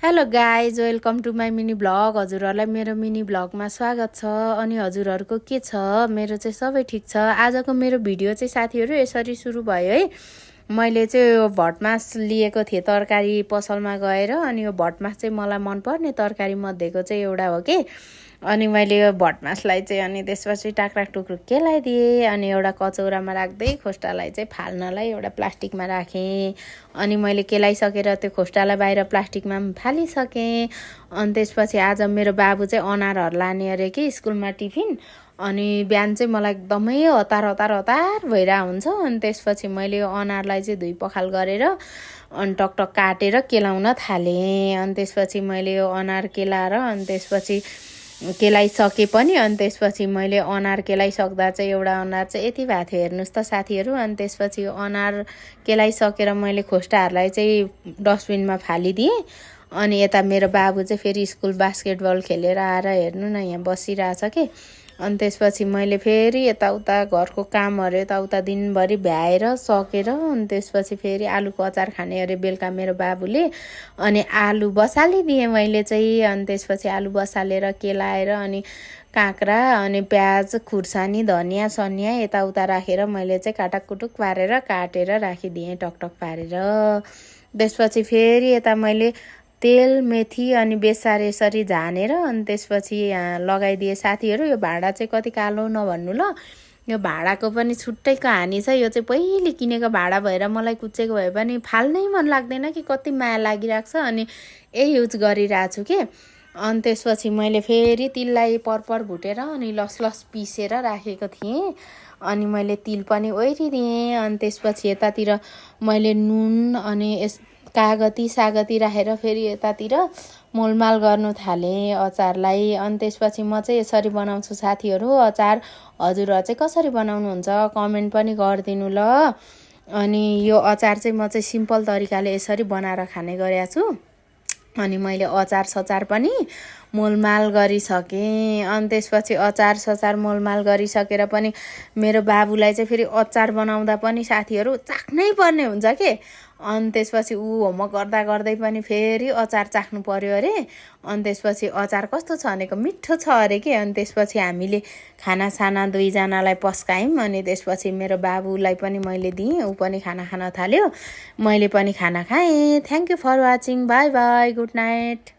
Hello guys, welcome to my mini vlog. हजुरहरूलाई मेरो mini ब्लगमा स्वागत छ। अनि हजुरहरूको के छ? मेरो चाहिँ सबै ठिक छ। आजको मेरो भिडियो चाहिँ साथीहरू यसरी सुरु भयो है। मैले चाहिँ यो भटमास लिएको थिएँ तरकारी पसलमा गएर। अनि यो भटमास चाहिँ मलाई मनपर्ने तरकारी मध्येको चाहिँ एउटा हो कि। अनि मैले यो भटमासलाई चाहिँ अनि त्यसपछि टाक्राक टुक्रुक केलाइदिएँ। अनि एउटा कचौरामा राख्दै खोस्टालाई चाहिँ फाल्नलाई एउटा प्लास्टिकमा राखेँ। अनि मैले केलाइसकेर त्यो खोस्टालाई बाहिर प्लास्टिकमा पनि फालिसकेँ। अनि त्यसपछि आज मेरो बाबु चाहिँ अनारहरू लाने अरे कि स्कुलमा टिफिन। अनि बिहान चाहिँ मलाई एकदमै हतार हतार हतार भइरहेको हुन्छ। अनि त्यसपछि मैले यो अनारलाई चाहिँ धुइ पखाल गरेर अनि टकटक काटेर केलाउन थालेँ। अनि त्यसपछि मैले यो अनार केलाएर अनि त्यसपछि केलाइसके पनि। अनि त्यसपछि मैले अनार केलाइसक्दा चाहिँ एउटा अनार चाहिँ यति भएको थियो, हेर्नुहोस् त साथीहरू। अनि त्यसपछि यो अनार केलाइसकेर मैले खोस्टाहरूलाई चाहिँ डस्टबिनमा फालिदिएँ। अनि यता मेरो बाबु चाहिँ फेरि स्कुल बास्केटबल खेलेर आएर हेर्नु न यहाँ बसिरहेछ कि। अनि त्यसपछि मैले फेरि यताउता घरको कामहरू यताउता दिनभरि भ्याएर सकेर अनि त्यसपछि फेरि आलुको अचार खाने अरे बेलुका मेरो बाबुले। अनि आलु बसालिदिएँ मैले चाहिँ। अनि त्यसपछि आलु बसालेर केलाएर अनि काँक्रा अनि प्याज खुर्सानी धनियाँ सनियाँ यताउता राखेर मैले चाहिँ काटाकुटुक पारेर काटेर राखिदिएँ टकटक पारेर। त्यसपछि फेरि यता मैले तेल मेथी अनि बेसार यसरी झानेर अनि त्यसपछि लगाइदिए साथीहरू। यो भाँडा चाहिँ कति कालो नभन्नु ल। यो भाँडाको पनि छुट्टै कहानी छ। यो चाहिँ पहिले किनेको भाँडा भएर मलाई कुच्चेको भए पनि फाल्नै मन लाग्दैन कि, कति माया लागिरहेको छ। अनि यही युज गरिरहेको छु कि। अनि त्यसपछि मैले फेरि तिललाई परपर भुटेर अनि लसलस पिसेर राखेको थिएँ। अनि मैले तिल पनि ओइरिदिएँ। अनि त्यसपछि यतातिर मैले नुन अनि कागती सागती राखेर फेरि यतातिर मोलमाल गर्नु थालेँ अचारलाई। अनि त्यसपछि म चाहिँ यसरी बनाउँछु साथीहरू अचार। हजुरहरू चाहिँ कसरी बनाउनुहुन्छ कमेन्ट पनि गरिदिनु ल। अनि यो अचार चाहिँ म चाहिँ सिम्पल तरिकाले यसरी बनाएर खाने गरेको छु। अनि मैले अचार सचार पनि मोलमाल गरिसकेँ। अनि त्यसपछि अचार सचार मोलमाल गरिसकेर पनि मेरो बाबुलाई चाहिँ फेरि अचार बनाउँदा पनि साथीहरू चाख्नै पर्ने हुन्छ के। अनि त्यसपछि ऊ होमवर्क गर्दा गर्दै पनि फेरि अचार चाख्नु पर्यो अरे। अनि त्यसपछि अचार कस्तो छ भनेको मिठो छ अरे के। अनि त्यसपछि हामीले खानासाना दुईजनालाई पस्कायौँ। अनि त्यसपछि मेरो बाबुलाई पनि मैले दिएँ, ऊ पनि खाना खान थाल्यो, मैले पनि खाना खाएँ। Thank you for watching, bye bye, good night.